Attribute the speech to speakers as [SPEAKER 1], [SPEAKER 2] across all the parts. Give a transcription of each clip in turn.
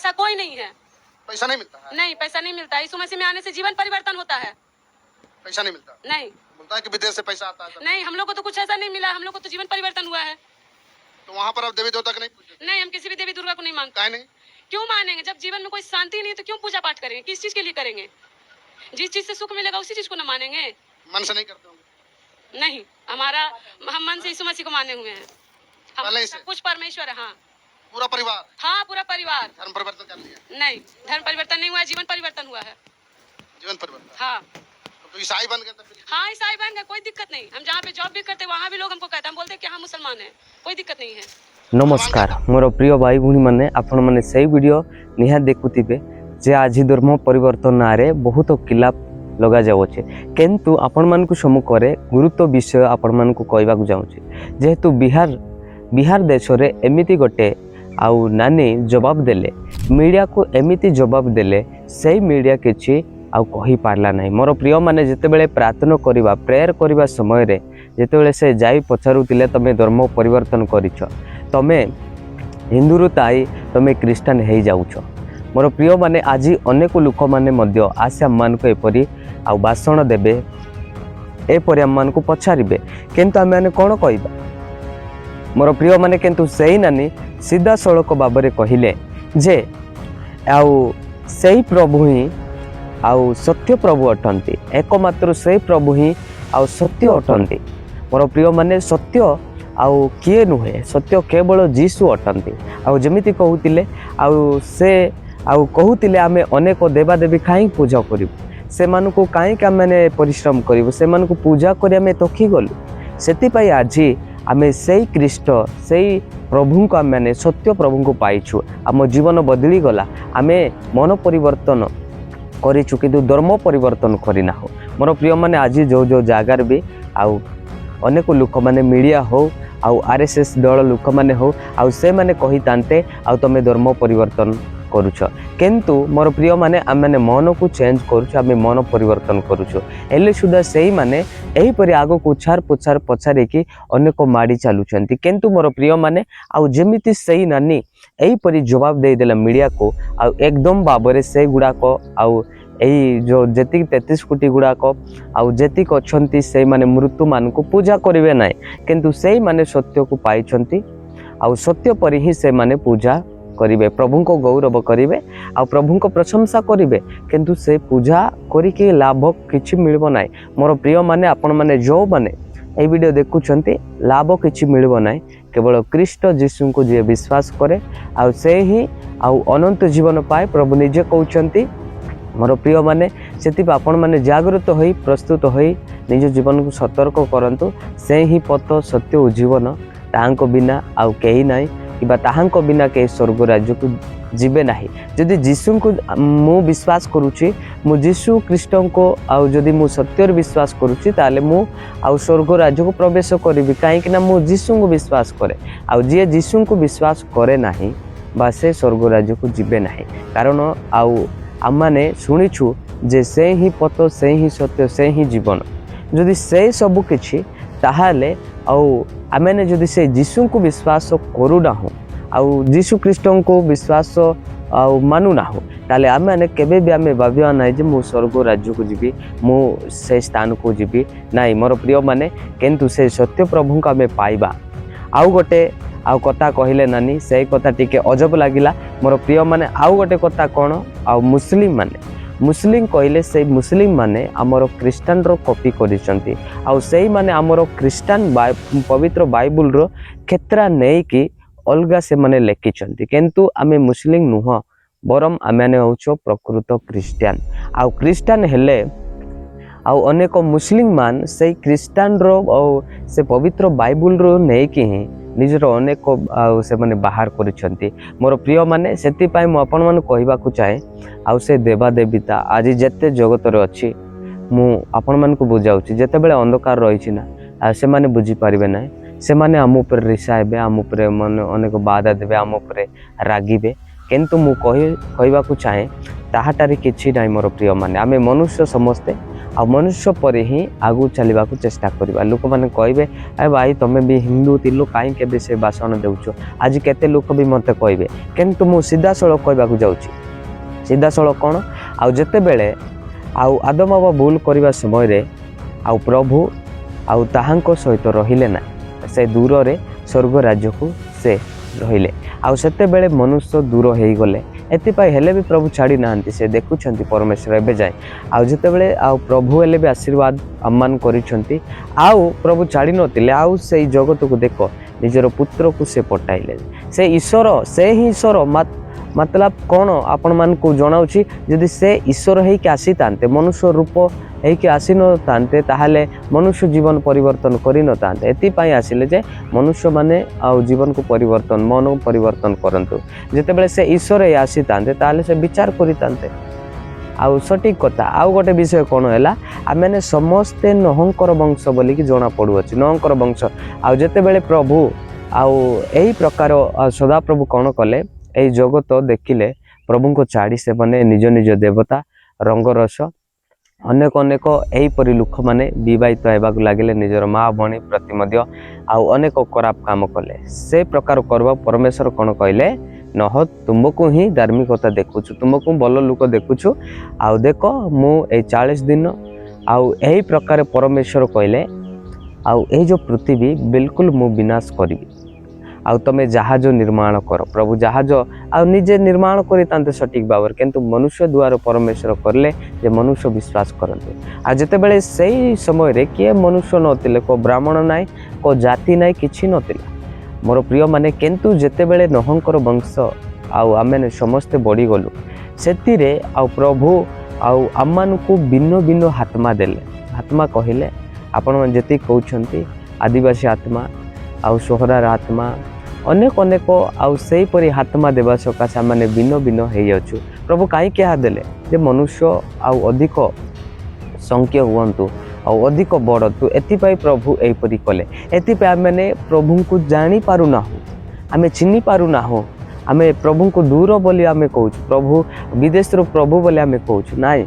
[SPEAKER 1] पैसा कोई नहीं है।
[SPEAKER 2] पैसा नहीं मिलता है?
[SPEAKER 1] नहीं, पैसा नहीं मिलता। यीशु मसीह में आने से जीवन परिवर्तन होता है।
[SPEAKER 2] पैसा नहीं मिलता?
[SPEAKER 1] नहीं।
[SPEAKER 2] बोलता है कि विदेश से पैसा आता है तब।
[SPEAKER 1] नहीं, हम लोग को तो कुछ ऐसा नहीं मिला। हम लोग को तो जीवन परिवर्तन हुआ है।
[SPEAKER 2] तो वहाँ पर आप देवी देवता को नहीं पूजते?
[SPEAKER 1] नहीं, हम किसी भी देवी दुर्गा को नहीं मानते।
[SPEAKER 2] काहे नहीं?
[SPEAKER 1] क्यों मानेंगे? जब जीवन में कोई शांति नहीं है तो क्यों पूजा पाठ करेंगे? किस चीज के लिए करेंगे? जिस चीज से सुख मिलेगा, उसी चीज को ना मानेंगे।
[SPEAKER 2] मन से नहीं करते होंगे?
[SPEAKER 1] नहीं, हमारा हम मन से यीशु मसीह को माने हुए हैं हम।
[SPEAKER 2] पहले ही से?
[SPEAKER 1] सब कुछ परमेश्वर है, हाँ।
[SPEAKER 2] पूरा परिवार?
[SPEAKER 1] हाँ, पूरा परिवार।
[SPEAKER 2] धर्म परिवर्तन कर लिया?
[SPEAKER 1] नहीं, धर्म परिवर्तन नहीं हुआ है, जीवन परिवर्तन हुआ है।
[SPEAKER 2] जीवन परिवर्तन?
[SPEAKER 1] हाँ।
[SPEAKER 2] तो ईसाई बन गए तो फिर?
[SPEAKER 1] हाँ, ईसाई बन गए, कोई दिक्कत नहीं। हम जहाँ पे जॉब भी करते, वहाँ भी लोग हमको कहते हैं, हम बोलते हैं कि हम मुसलमान हैं, कोई दिक्कत नहीं है।
[SPEAKER 3] ନମସ୍କାର ମୋର ପ୍ରିୟ ଭାଇ ଭଉଣୀମାନେ, ଆପଣମାନେ ସେଇ ଭିଡ଼ିଓ ନିହାତି ଦେଖୁଥିବେ ଯେ ଆଜି ଧର୍ମ ପରିବର୍ତ୍ତନ ନାଁରେ ବହୁତ ଖିଲାପ ଲଗାଯାଉଅଛି। କିନ୍ତୁ ଆପଣମାନଙ୍କୁ ସମ୍ମୁଖରେ ଗୁରୁତ୍ୱ ବିଷୟ ଆପଣମାନଙ୍କୁ କହିବାକୁ ଚାହୁଁଛି। ଯେହେତୁ ବିହାର ଦେଶରେ ଏମିତି ଗୋଟେ ଆଉ ନାନୀ ଜବାବ ଦେଲେ, ମିଡ଼ିଆକୁ ଏମିତି ଜବାବ ଦେଲେ, ସେଇ ମିଡ଼ିଆ କିଛି ଆଉ କହିପାରିଲା ନାହିଁ। ମୋର ପ୍ରିୟମାନେ, ଯେତେବେଳେ ପ୍ରାର୍ଥନା କରିବା, ପ୍ରେୟର କରିବା ସମୟରେ ଯେତେବେଳେ ସେ ଯାଇ ପଚାରୁଥିଲେ, ତୁମେ ଧର୍ମ ପରିବର୍ତ୍ତନ କରିଛ, ତମେ ହିନ୍ଦୁରୁ ଥାଇ ତମେ ଖ୍ରୀଷ୍ଟାନ ହେଇଯାଉଛ। ମୋର ପ୍ରିୟମାନେ, ଆଜି ଅନେକ ଲୋକମାନେ ମଧ୍ୟ ଆସି ଆମମାନଙ୍କୁ ଏପରି ଆଉ ଭାଷଣ ଦେବେ, ଏପରି ଆମମାନଙ୍କୁ ପଚାରିବେ, କିନ୍ତୁ ଆମେମାନେ କ'ଣ କହିବା ମୋର ପ୍ରିୟମାନେ? କିନ୍ତୁ ସେଇ ନାନୀ ସିଧାସଳଖ ଭାବରେ କହିଲେ ଯେ ଆଉ ସେଇ ପ୍ରଭୁ ହିଁ ଆଉ ସତ୍ୟ ପ୍ରଭୁ ଅଟନ୍ତି। ଏକମାତ୍ର ସେଇ ପ୍ରଭୁ ହିଁ ଆଉ ସତ୍ୟ ଅଟନ୍ତି। ମୋର ପ୍ରିୟମାନେ, ସତ୍ୟ ଆଉ କିଏ ନୁହେଁ, ସତ୍ୟ କେବଳ ଯୀଶୁ ଅଟନ୍ତି। ଆଉ ଯେମିତି କହୁଥିଲେ, ଆଉ ସେ ଆଉ କହୁଥିଲେ, ଆମେ ଅନେକ ଦେବାଦେବୀ କାହିଁକି ପୂଜା କରିବୁ? ସେମାନଙ୍କୁ କାହିଁକି ଆମେମାନେ ପରିଶ୍ରମ କରିବୁ? ସେମାନଙ୍କୁ ପୂଜା କରି ଆମେ ଥକିଗଲୁ। ସେଥିପାଇଁ ଆଜି ଆମେ ସେଇ ଖ୍ରୀଷ୍ଟ, ସେଇ ପ୍ରଭୁଙ୍କୁ, ଆମେମାନେ ସତ୍ୟ ପ୍ରଭୁଙ୍କୁ ପାଇଛୁ। ଆମ ଜୀବନ ବଦଳିଗଲା। ଆମେ ମନ ପରିବର୍ତ୍ତନ କରିଛୁ, କିନ୍ତୁ ଧର୍ମ ପରିବର୍ତ୍ତନ କରିନାହୁଁ। ମୋର ପ୍ରିୟମାନେ, ଆଜି ଯେଉଁ ଯେଉଁ ଜାଗାରେ ବି ଆଉ ଅନେକ ଲୋକମାନେ, ମିଡ଼ିଆ ହଉ ଆଉ ଆର୍ଏସ୍ଏସ୍ ଦଳ ଲୋକମାନେ ହଉ, ଆଉ ସେମାନେ କହିଥାନ୍ତେ ଆଉ ତମେ ଧର୍ମ ପରିବର୍ତ୍ତନ କରୁଛ। କିନ୍ତୁ ମୋର ପ୍ରିୟମାନେ, ଆମେମାନେ ମନକୁ ଚେଞ୍ଜ କରୁଛୁ, ଆମେ ମନ ପରିବର୍ତ୍ତନ କରୁଛୁ। ହେଲେ ସୁଦ୍ଧା ସେଇମାନେ ଏହିପରି ଆଗକୁ ଉଛାର ପୁଛାର ପଚାରିକି ଅନେକ ମାଡ଼ି ଚାଲୁଛନ୍ତି। କିନ୍ତୁ ମୋର ପ୍ରିୟମାନେ, ଆଉ ଯେମିତି ସେଇ ନାନୀ ଏହିପରି ଜବାବ ଦେଇଦେଲା ମିଡ଼ିଆକୁ, ଆଉ ଏକଦମ ଭାବରେ ସେଇଗୁଡ଼ାକ ଆଉ ଏଇ ଯେଉଁ ଯେତିକି 33 କୋଟି ଗୁଡ଼ାକ ଆଉ ଯେତିକି ଅଛନ୍ତି, ସେଇମାନେ ମୃତ୍ୟୁମାନଙ୍କୁ ପୂଜା କରିବେ ନାହିଁ। କିନ୍ତୁ ସେଇମାନେ ସତ୍ୟକୁ ପାଇଛନ୍ତି, ଆଉ ସତ୍ୟ ପରି ହିଁ ସେମାନେ ପୂଜା କରିବେ, ପ୍ରଭୁଙ୍କ ଗୌରବ କରିବେ ଆଉ ପ୍ରଭୁଙ୍କ ପ୍ରଶଂସା କରିବେ। କିନ୍ତୁ ସେ ପୂଜା କରିକି ଲାଭ କିଛି ମିଳିବ ନାହିଁ। ମୋର ପ୍ରିୟମାନେ, ଆପଣମାନେ ଯେଉଁମାନେ ଏଇ ଭିଡ଼ିଓ ଦେଖୁଛନ୍ତି, ଲାଭ କିଛି ମିଳିବ ନାହିଁ। କେବଳ ଖ୍ରୀଷ୍ଟ ଯୀଶୁଙ୍କୁ ଯିଏ ବିଶ୍ୱାସ କରେ, ଆଉ ସେ ହିଁ ଆଉ ଅନନ୍ତ ଜୀବନ ପାଏ, ପ୍ରଭୁ ନିଜେ କହୁଛନ୍ତି। ମୋର ପ୍ରିୟମାନେ, ସେଥିପାଇଁ ଆପଣମାନେ ଜାଗୃତ ହୋଇ, ପ୍ରସ୍ତୁତ ହୋଇ ନିଜ ଜୀବନକୁ ସତର୍କ କରନ୍ତୁ। ସେ ହିଁ ପଥ, ସତ୍ୟ ଓ ଜୀବନ। ତାହାଙ୍କ ବିନା ଆଉ କେହି ନାହିଁ କିମ୍ବା ତାହାଙ୍କ ବିନା କେହି ସ୍ୱର୍ଗ ରାଜ୍ୟକୁ ଯିବେ ନାହିଁ। ଯଦି ଯୀଶୁଙ୍କୁ ମୁଁ ବିଶ୍ୱାସ କରୁଛି, ମୁଁ ଯୀଶୁ ଖ୍ରୀଷ୍ଟଙ୍କୁ ଆଉ ଯଦି ମୁଁ ସତ୍ୟରେ ବିଶ୍ୱାସ କରୁଛି, ତାହେଲେ ମୁଁ ଆଉ ସ୍ୱର୍ଗ ରାଜ୍ୟକୁ ପ୍ରବେଶ କରିବି, କାହିଁକି ନା ମୁଁ ଯୀଶୁଙ୍କୁ ବିଶ୍ୱାସ କରେ। ଆଉ ଯିଏ ଯୀଶୁଙ୍କୁ ବିଶ୍ୱାସ କରେ ନାହିଁ ବା ସେ ସ୍ୱର୍ଗ ରାଜ୍ୟକୁ ଯିବେ ନାହିଁ। କାରଣ ଆଉ ଆମମାନେ ଶୁଣିଛୁ ଯେ ସେ ହିଁ ପଥ, ସେ ହିଁ ସତ୍ୟ, ସେ ହିଁ ଜୀବନ। ଯଦି ସେ ସବୁ କିଛି, ତାହେଲେ ଆଉ ଆମେମାନେ ଯଦି ସେ ଯୀଶୁଙ୍କୁ ବିଶ୍ୱାସ କରୁନାହୁଁ ଆଉ ଯୀଶୁ ଖ୍ରୀଷ୍ଟଙ୍କୁ ବିଶ୍ୱାସ ଆଉ ମାନୁନାହୁଁ, ତାହେଲେ ଆମେମାନେ କେବେ ବି ଆମେ ଭାବିବା ନାହିଁ ଯେ ମୁଁ ସ୍ୱର୍ଗ ରାଜ୍ୟକୁ ଯିବି, ମୁଁ ସେ ସ୍ଥାନକୁ ଯିବି ନାହିଁ। ମୋର ପ୍ରିୟମାନେ, କିନ୍ତୁ ସେ ସତ୍ୟ ପ୍ରଭୁଙ୍କୁ ଆମେ ପାଇବା। ଆଉ ଗୋଟେ ଆଉ କଥା କହିଲେ ନାନୀ, ସେଇ କଥା ଟିକେ ଅଜବ ଲାଗିଲା ମୋର ପ୍ରିୟମାନେ। ଆଉ ଗୋଟେ କଥା କ'ଣ, ଆଉ ମୁସଲିମ ମାନେ, ମୁସଲିମ କହିଲେ ସେଇ ମୁସଲିମ ମାନେ ଆମର ଖ୍ରୀଷ୍ଟାନର କପି କରିଛନ୍ତି, ଆଉ ସେଇମାନେ ଆମର ଖ୍ରୀଷ୍ଟାନ ପବିତ୍ର ବାଇବୁଲର କ୍ଷେତ୍ର ନେଇକି ଅଲଗା ସେମାନେ ଲେଖିଛନ୍ତି। କିନ୍ତୁ ଆମେ ମୁସଲିମ ନୁହଁ, ବରଂ ଆମେମାନେ ହେଉଛୁ ପ୍ରକୃତ ଖ୍ରୀଷ୍ଟିଆନ। ଆଉ ଖ୍ରୀଷ୍ଟାନ ହେଲେ ଆଉ ଅନେକ ମୁସଲିମ ମାନ ସେଇ ଖ୍ରୀଷ୍ଟାନର ଆଉ ସେ ପବିତ୍ର ବାଇବୁଲରୁ ନେଇକି ହିଁ ନିଜର ଅନେକ ଆଉ ସେମାନେ ବାହାର କରିଛନ୍ତି। ମୋର ପ୍ରିୟମାନେ, ସେଥିପାଇଁ ମୁଁ ଆପଣମାନଙ୍କୁ କହିବାକୁ ଚାହେଁ, ଆଉ ସେ ଦେବାଦେବୀତା ଆଜି ଯେତେ ଜଗତରେ ଅଛି, ମୁଁ ଆପଣମାନଙ୍କୁ ବୁଝାଉଛି, ଯେତେବେଳେ ଅନ୍ଧକାର ରହିଛି ନା, ଆଉ ସେମାନେ ବୁଝିପାରିବେ ନାହିଁ। ସେମାନେ ଆମ ଉପରେ ରିସା ହେବେ, ଆମ ଉପରେ ମାନେ ଅନେକ ବାଧା ଦେବେ, ଆମ ଉପରେ ରାଗିବେ। କିନ୍ତୁ ମୁଁ କହିବାକୁ ଚାହେଁ, ତାହାଟାରେ କିଛି ନାହିଁ ମୋର ପ୍ରିୟମାନେ। ଆମେ ମନୁଷ୍ୟ ସମସ୍ତେ, ଆଉ ମନୁଷ୍ୟ ପରି ହିଁ ଆଗକୁ ଚାଲିବାକୁ ଚେଷ୍ଟା କରିବା। ଲୋକମାନେ କହିବେ, "ଏ ଭାଇ, ତମେ ବି ହିନ୍ଦୁ ଥିଲୁ, କାହିଁକି ଏବେ ସେ ଭାଷଣ ଦେଉଛ?" ଆଜି କେତେ ଲୋକ ବି ମୋତେ କହିବେ, କିନ୍ତୁ ମୁଁ ସିଧାସଳଖ କହିବାକୁ ଯାଉଛି। ସିଧାସଳଖ କ'ଣ? ଆଉ ଯେତେବେଳେ ଆଉ ଆଦମ ହବା ଭୁଲ କରିବା ସମୟରେ ଆଉ ପ୍ରଭୁ ଆଉ ତାହାଙ୍କ ସହିତ ରହିଲେ ନାହିଁ, ସେ ଦୂରରେ ସ୍ୱର୍ଗ ରାଜ୍ୟକୁ ସେ ରହିଲେ। ଆଉ ସେତେବେଳେ ମନୁଷ୍ୟ ଦୂର ହେଇଗଲେ। ଏଥିପାଇଁ ହେଲେ ବି ପ୍ରଭୁ ଛାଡ଼ି ନାହାନ୍ତି, ସେ ଦେଖୁଛନ୍ତି ପରମେଶ୍ୱର ଏବେ ଯାଏ। ଆଉ ଯେତେବେଳେ ଆଉ ପ୍ରଭୁ ହେଲେ ବି ଆଶୀର୍ବାଦ ଆମମାନ କରିଛନ୍ତି, ଆଉ ପ୍ରଭୁ ଛାଡ଼ି ନଥିଲେ। ଆଉ ସେଇ ଜଗତକୁ ଦେଖ, ନିଜର ପୁତ୍ରକୁ ସେ ପଠାଇଲେ। ସେ ଈଶ୍ୱର, ସେ ହିଁ ଈଶ୍ୱର। ମତଲବ କ'ଣ ଆପଣମାନଙ୍କୁ ଜଣାଉଛି, ଯଦି ସେ ଈଶ୍ୱର ହେଇକି ଆସିଥାନ୍ତେ, ମନୁଷ୍ୟ ରୂପ ହେଇକି ଆସିନଥାନ୍ତେ, ତାହେଲେ ମନୁଷ୍ୟ ଜୀବନ ପରିବର୍ତ୍ତନ କରିନଥାନ୍ତେ। ଏଥିପାଇଁ ଆସିଲେ ଯେ ମନୁଷ୍ୟମାନେ ଆଉ ଜୀବନକୁ ପରିବର୍ତ୍ତନ, ମନକୁ ପରିବର୍ତ୍ତନ କରନ୍ତୁ। ଯେତେବେଳେ ସେ ଈଶ୍ୱର ହେଇ ଆସିଥାନ୍ତେ, ତାହେଲେ ସେ ବିଚାର କରିଥାନ୍ତେ। ଆଉ ସଠିକ୍ କଥା। ଆଉ ଗୋଟେ ବିଷୟ କ'ଣ ହେଲା, ଆମେମାନେ ସମସ୍ତେ ନହଙ୍କର ବଂଶ ବୋଲିକି ଜଣା ପଡ଼ୁଅଛି, ନହଙ୍କର ବଂଶ। ଆଉ ଯେତେବେଳେ ପ୍ରଭୁ ଆଉ ଏହି ପ୍ରକାର ସଦାପ୍ରଭୁ କ'ଣ କଲେ, ଏଇ ଜଗତ ଦେଖିଲେ ପ୍ରଭୁଙ୍କୁ ଛାଡ଼ି ସେମାନେ ନିଜ ନିଜ ଦେବତା, ରଙ୍ଗରସ, ଅନେକ ଅନେକ ଏହିପରି ଲୋକମାନେ ବିବାହିତ ହେବାକୁ ଲାଗିଲେ। ନିଜର ମା ଭଉଣୀ ପ୍ରତି ମଧ୍ୟ ଆଉ ଅନେକ ଖରାପ କାମ କଲେ। ସେ ପ୍ରକାର କରିବା ପରମେଶ୍ୱର କ'ଣ କହିଲେ, "ନହ, ତୁମକୁ ହିଁ ଧାର୍ମିକତା ଦେଖୁଛୁ, ତୁମକୁ ଭଲ ଲୋକ ଦେଖୁଛୁ। ଆଉ ଦେଖ, ମୁଁ ଏଇ 40 ଦିନ।" ଆଉ ଏହି ପ୍ରକାର ପରମେଶ୍ୱର କହିଲେ, "ଆଉ ଏଇ ଯେଉଁ ପୃଥିବୀ ବିଲକୁଲ ମୁଁ ବିନାଶ କରିବି, ଆଉ ତମେ ଜାହାଜ ନିର୍ମାଣ କର।" ପ୍ରଭୁ ଜାହାଜ ଆଉ ନିଜେ ନିର୍ମାଣ କରିଥାନ୍ତେ ସଠିକ୍ ଭାବରେ, କିନ୍ତୁ ମନୁଷ୍ୟ ଦ୍ୱାରା ପରମେଶ୍ୱର କଲେ ଯେ ମନୁଷ୍ୟ ବିଶ୍ୱାସ କରନ୍ତୁ। ଆଉ ଯେତେବେଳେ ସେଇ ସମୟରେ କିଏ ମନୁଷ୍ୟ ନଥିଲେ, କେଉଁ ବ୍ରାହ୍ମଣ ନାହିଁ, କେଉଁ ଜାତି ନାହିଁ, କିଛି ନଥିଲା ମୋର ପ୍ରିୟମାନେ। କିନ୍ତୁ ଯେତେବେଳେ ନହଙ୍କର ବଂଶ ଆଉ ଆମେ ସମସ୍ତେ ବଢ଼ିଗଲୁ, ସେଥିରେ ଆଉ ପ୍ରଭୁ ଆଉ ଆମମାନଙ୍କୁ ଭିନ୍ନ ଭିନ୍ନ ଆତ୍ମା ଦେଲେ। ଆତ୍ମା କହିଲେ ଆପଣମାନେ ଯେତିକି କହୁଛନ୍ତି, ଆଦିବାସୀ ଆତ୍ମା ଆଉ ସହରାର ଆତ୍ମା, ଅନେକ ଅନେକ। ଆଉ ସେହିପରି ଆତ୍ମା ଦେବା ସକାଶେ ଆମମାନେ ଭିନ୍ନ ଭିନ୍ନ ହେଇଯାଉଛୁ। ପ୍ରଭୁ କାହିଁକି ଏହା ଦେଲେ? ଯେ ମନୁଷ୍ୟ ଆଉ ଅଧିକ ସଂଖ୍ୟା ହୁଅନ୍ତୁ ଆଉ ଅଧିକ ବଢ଼ନ୍ତୁ, ଏଥିପାଇଁ ପ୍ରଭୁ ଏହିପରି କଲେ। ଏଥିପାଇଁ ଆମେମାନେ ପ୍ରଭୁଙ୍କୁ ଜାଣିପାରୁନାହୁଁ, ଆମେ ଚିହ୍ନି ପାରୁନାହୁଁ। ଆମେ ପ୍ରଭୁଙ୍କୁ ଦୂର ବୋଲି ଆମେ କହୁଛୁ, ପ୍ରଭୁ ବିଦେଶରୁ ପ୍ରଭୁ ବୋଲି ଆମେ କହୁଛୁ। ନାଇଁ,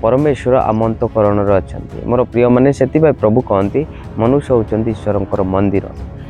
[SPEAKER 3] ପରମେଶ୍ୱର ଆମ ଅନ୍ତଃକରଣରେ ଅଛନ୍ତି ମୋର ପ୍ରିୟମାନେ। ସେଥିପାଇଁ ପ୍ରଭୁ କହନ୍ତି, ମନୁଷ୍ୟ ହେଉଛନ୍ତି ଈଶ୍ୱରଙ୍କର ମନ୍ଦିର।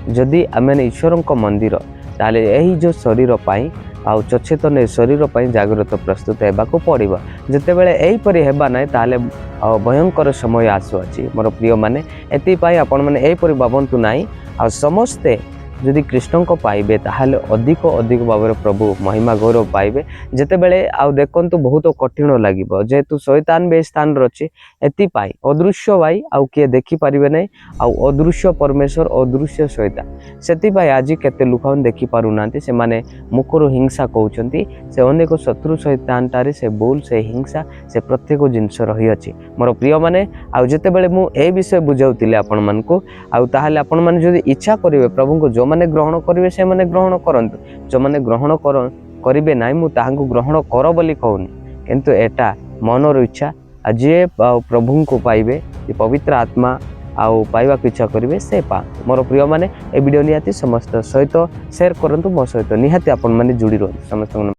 [SPEAKER 3] ଯଦି ଆମେମାନେ ଈଶ୍ୱରଙ୍କ ମନ୍ଦିର, ତାହେଲେ ଏହି ଯେଉଁ ଶରୀର ପାଇଁ ଆଉ ସଚେତନ ଏ ଶରୀର ପାଇଁ ଜାଗ୍ରତ ପ୍ରସ୍ତୁତ ହେବାକୁ ପଡ଼ିବ। ଯେତେବେଳେ ଏହିପରି ହେବା ନାହିଁ, ତାହେଲେ ଆଉ ଭୟଙ୍କର ସମୟ ଆସୁଅଛି ମୋର ପ୍ରିୟମାନେ। ଏଥିପାଇଁ ଆପଣମାନେ ଏହିପରି ଭାବନ୍ତୁ ନାହିଁ। ଆଉ ସମସ୍ତେ ଯଦି କୃଷ୍ଣଙ୍କ ପାଇବେ, ତାହେଲେ ଅଧିକ ଅଧିକ ଭାବରେ ପ୍ରଭୁ ମହିମା ଗୌରବ ପାଇବେ। ଯେତେବେଳେ ଆଉ ଦେଖନ୍ତୁ, ବହୁତ କଠିନ ଲାଗିବ, ଯେହେତୁ ଶୈତାନ ବି ଏ ସ୍ଥାନରେ ଅଛି। ଏଥିପାଇଁ ଅଦୃଶ୍ୟ ଭାଇ, ଆଉ କିଏ ଦେଖିପାରିବେ ନାହିଁ। ଆଉ ଅଦୃଶ୍ୟ ପରମେଶ୍ୱର, ଅଦୃଶ୍ୟ ଶୈତାନ। ସେଥିପାଇଁ ଆଜି କେତେ ଲୋକମାନେ ଦେଖିପାରୁନାହାନ୍ତି, ସେମାନେ ମୁଖରୁ ହିଂସା କହୁଛନ୍ତି। ସେ ଅନେକ ଶତ୍ରୁ ଶୈତାନଟାରେ ସେ ଭୁଲ, ସେ ହିଂସା, ସେ ପ୍ରତ୍ୟେକ ଜିନିଷ ରହିଅଛି ମୋର ପ୍ରିୟମାନେ। ଆଉ ଯେତେବେଳେ ମୁଁ ଏ ବିଷୟ ବୁଝାଉଥିଲି ଆପଣମାନଙ୍କୁ, ଆଉ ତାହେଲେ ଆପଣମାନେ ଯଦି ଇଚ୍ଛା କରିବେ, ପ୍ରଭୁଙ୍କୁ ଯେଉଁମାନେ ଗ୍ରହଣ କରିବେ ସେମାନେ ଗ୍ରହଣ କରନ୍ତୁ। ଯେଉଁମାନେ ଗ୍ରହଣ କରିବେ ନାହିଁ, ମୁଁ ତାହାଙ୍କୁ ଗ୍ରହଣ କର ବୋଲି କହୁନି, କିନ୍ତୁ ଏଟା ମନର ଇଚ୍ଛା। ଆଉ ଯିଏ ଆଉ ପ୍ରଭୁଙ୍କୁ ପାଇବେ, ଯେ ପବିତ୍ର ଆତ୍ମା ଆଉ ପାଇବାକୁ ଇଚ୍ଛା କରିବେ, ସେ ପାଆନ୍ତୁ। ମୋର ପ୍ରିୟମାନେ, ଏ ଭିଡ଼ିଓ ନିହାତି ସମସ୍ତ ସହିତ ସେୟାର କରନ୍ତୁ। ମୋ ସହିତ ନିହାତି ଆପଣମାନେ ଯୋଡ଼ି ରୁହନ୍ତୁ। ସମସ୍ତଙ୍କୁ